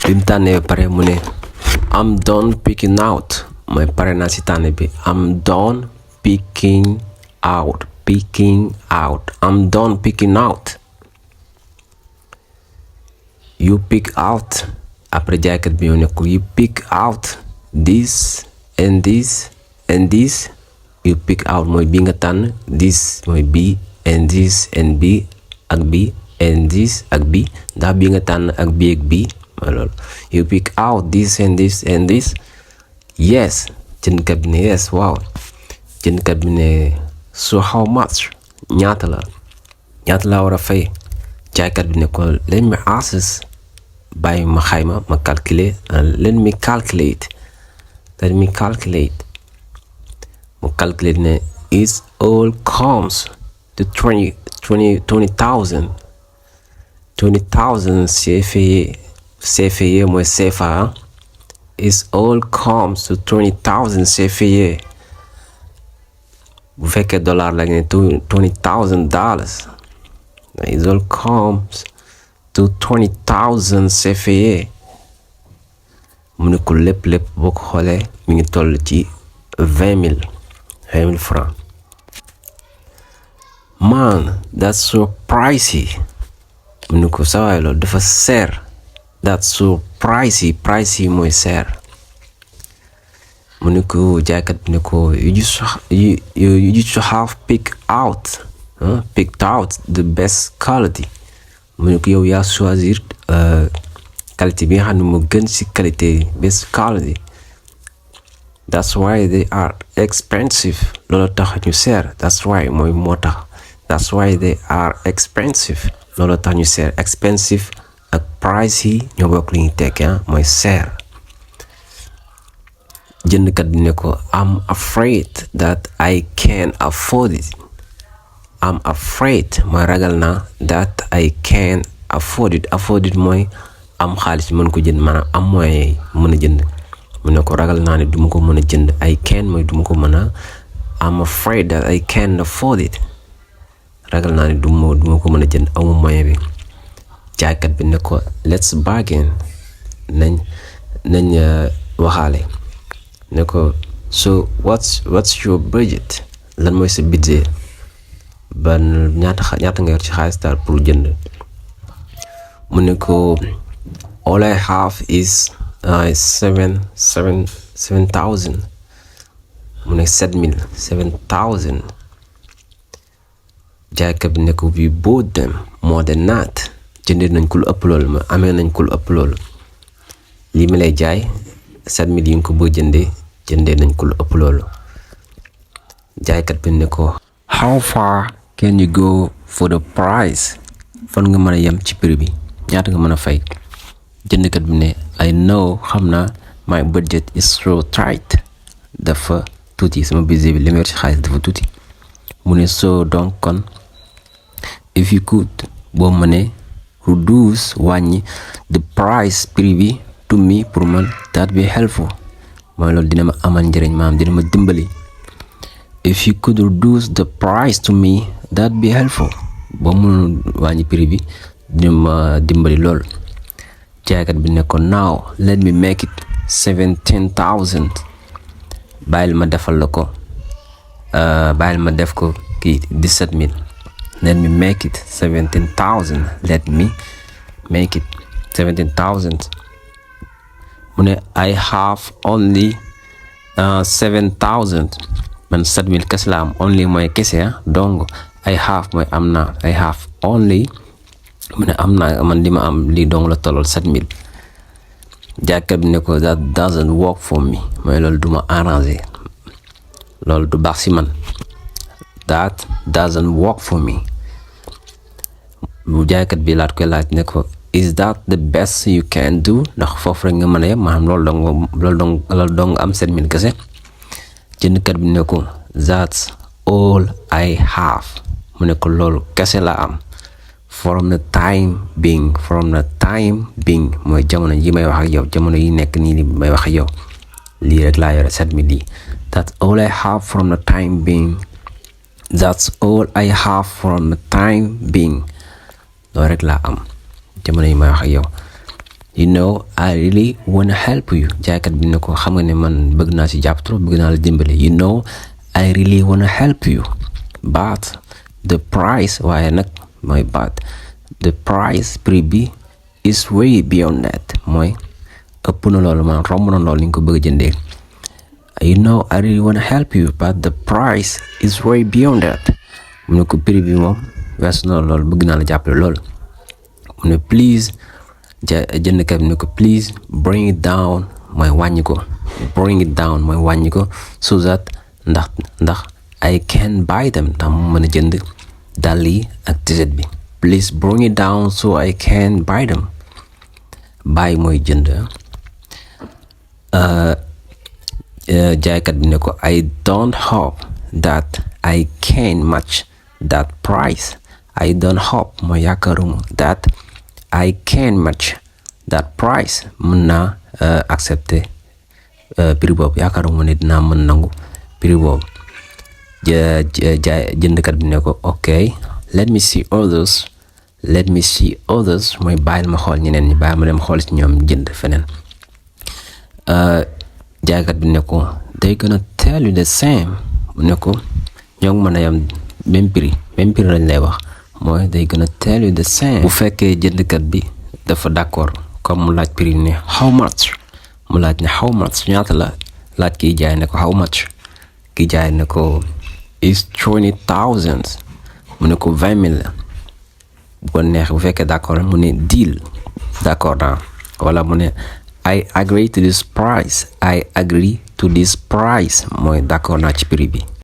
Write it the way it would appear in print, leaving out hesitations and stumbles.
bim tànnee ba pare mu ne I'm done picking out mooy pare naa si tànn bi. I'm done picking out. I'm done picking out. You pick out. Après jaaykat bi ñëw ne ko you pick out this and this and this. You pick out mooy bi nga tànn. This mooy bi and this and bi ak bi and this ak bi. ndax bi nga tànn ak bi ak bi mooy loolu. You pick out this and this and this. Yes. Jëndkat bi ne yes waaw. Jëndkat bi ne so how much. ñaata la war a fay. Jaaykat bi ne ko let me ask. Bàyyi ma xayma ma calculer. Let me calculate. Mu calculate ne it all comes to 20,000 CFA mooy CFA. It all comes to 20,000 CFA. bu fekkee dollar la ne $20,000. It all comes to 20,000 CFA. mu ne ko lépp boo ko xoolee mi ngi toll ci 20,000 francs. Man that's so pricey. mu ne ko sawaay loolu dafa seer. That's so pricey mooy seer. mu ne ko jaaykat bi ne ko you just have picked out the best quality. mu ne ko yow yaa choisir qualité bi nga xam ne moo gën ci qualité best quality. That's why they are expensive. loolu tax ñu seer. That's why mooy moo tax. That's why they are expensive. loolu tax ñu seer. Expensive ak price yi ñoo bokk li ñu tekki mooy seer. Jëndkat bi ne ko I'm afraid that I can't afford it. I'm afraid mooy ragal naa that I can't afford it. Afford it mooy am xaalis mën ko jënd maanaam am moyen mën a jënd. mu ne ko ragal naa ne duma ko mën a jënd. I can't mooy duma ko mën a. I'm afraid that I can't afford it. ragal naa ne duma ko mën a jënd amu moyen bi. jaaykat bi ne ko let's bargain. nañ waxaale. ne ko so what's your budget. lan mooy sa budget. ban ñaata nga yor ci xaalis daal pour jënd. mu ne ko all I have is 7,000. mu ne 7,000. jaaykat bi ne ko we bought them more than that. jëndee nañ ko lu ëpp loolu ma amee nañ ko lu ëpp loolu. lii ma lay jaay 7,000 yi nga ko boo jëndee nañ ko lu ëpp loolu. jaaykat bi ne ko how far can you go for the price. fan nga mën a yem ci prix bi ñaata nga mën a fay. jëndkat bi ne I know xam naa my budget is so tight. dafa tuuti sama budget bi li ma yor ci xaalis dafa tuuti. mu ne so donc kon if you could boo mënee reduce wàññi the price prix bi to me pour man that be helpful. mooy loolu dina ma amal njëriñ maam dina ma dimbali. if you could reduce the price to me that be helpful. boo mënul wàññi prix bi dina ma dimbali lool. jaaykat bi ne ko now let me make it 17,000. bàyyil ma defal la ko bàyyil ma def ko kii 17,000. let me make it 17,000. let me make it 17,000. mu ne I have only 7,000. man 7,000 kese la am. only mooy kese donc I have mooy am naa. I have only mu ne am naa man li ma am lii dong la tollool 7,000. jaaykat bi ne ko that doesn't work for me. mooy loolu du ma arrangé. loolu du baax si man. that doesn't work for me. bu jaaykat bi laat koy laaj ne ko is that the best you can do. ndax foofu rek nga mën a yem maanaam loolu dong am 7,000 kese. jëndkat bi ne ko that's all I have. mu ne ko loolu kese la am. from the time being mooy jamono yi may wax ak yow jamono yi nekk nii may wax ak yow lii rek laa yore 7,000 yi. that's all I have from the time being. that's all I have from the time being. loolu rek laa am jamono yi may wax ak yow. you know I really wanna help you. jaaykat bi ne ko xam nga ne man bëgg naa ci jàpp trop, bëgg naa la dimbale. You know I really wanna help you, but the price, waaye nag mooy but the price, prix bi is way beyond that, mooy ëpp na loolu, man romb na loolu li nga ko bëgg jëndee. You know I really wanna help you, but the price is way beyond that. mu ne ko prix bi moom weesu na loolu, bëgg naa la jàppale loolu. mu ne please, jëndkat bi ne ko please bring it down, mooy wàññi ko. bring it down mooy wàññi ko, so that ndax I can buy them, ndax mu mën a jënd dàll yi ak t-shirt bi. please bring it down so I can buy them. buy mooy jënd. jaaykat bi ne ko I don't hope that I can match that price. I don't hope mooy yaakaaruma that I can match that price, mën naa accepter prix boobu, yaakaaruma ne dinaa mën nangu prix boobu. jëndkat bi ne ko ok, let me see others mooy bàyyil ma xool ñeneen ñi, bàyyil ma dem xool ci ñoom jënd feneen. jaaykat bi ne ko they gonna tell you the same, mu ne ko ñoo ngi mën a yam même prix lañ lay wax, mooy they gonna tell you the same. bu fekkee jëndkat bi dafa d'accord, comme mu laaj prix ne how much, mu laaj ne how much ñaata la, laaj kiy jaay ne ko how much, kiy jaay ne ko is 20,000, mu ne ko 20,000 la. bu ko neex bu fekkee d'accord mu ne deal, d'accord naa, wala mu ne I agree to this price mooy d'accord naa ci prix bi.